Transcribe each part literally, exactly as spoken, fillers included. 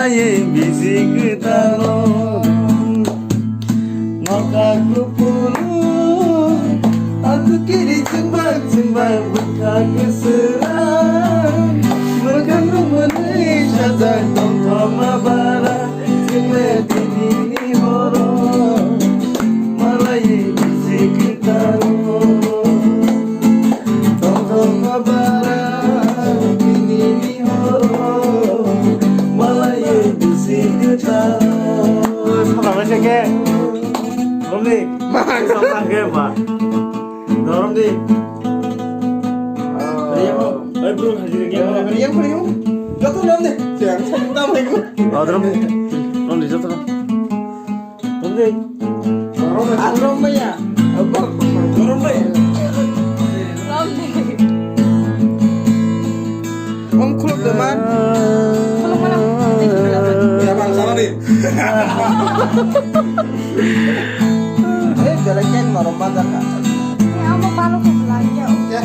Bisi kwtalo, nokha kuphuru, aku kiri chwngbar chwngbar bwkha kwswrang, mwkhang rwmani sajak tongthoma bara, chwngno tinini horo, malai bisi kwtalo. Tongthoma bara, tinini horo, malai bisi kwtalo. Sama macam ke? Romni. Sama ke, Pak. Romni. Riam, eh, bro, hadir ke? Riam, riam. Joto nam de. Siang, nam de. Oh, Romni. Romni, joto nam. Romni. Romni. Romni. Om khuluk de man. Khuluk mana? Ya, bang, salah nih. Eh, belai ken marom man jaka. Ya, amo palo ko belanja. Ya.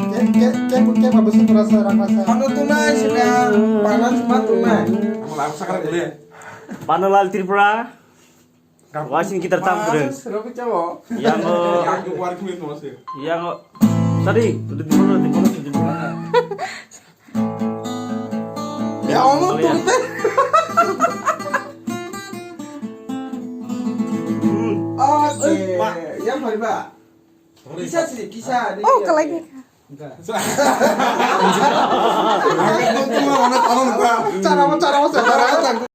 Ken, ken, ken, ken, apa sih merasa, rasa? Pano tunai, sudah. Panas, mah tunai. Ang langsung sekarang boleh. Panalal Tripura, wasing kita tam keren. Yang, eh, yang, tadi, udah di mana, di mana, di mana? Ya Allah, tuh. Hmm. Oke, yang mana? Kisa sih, kisa. Oh, kalau gitu. Cara, cara, cara.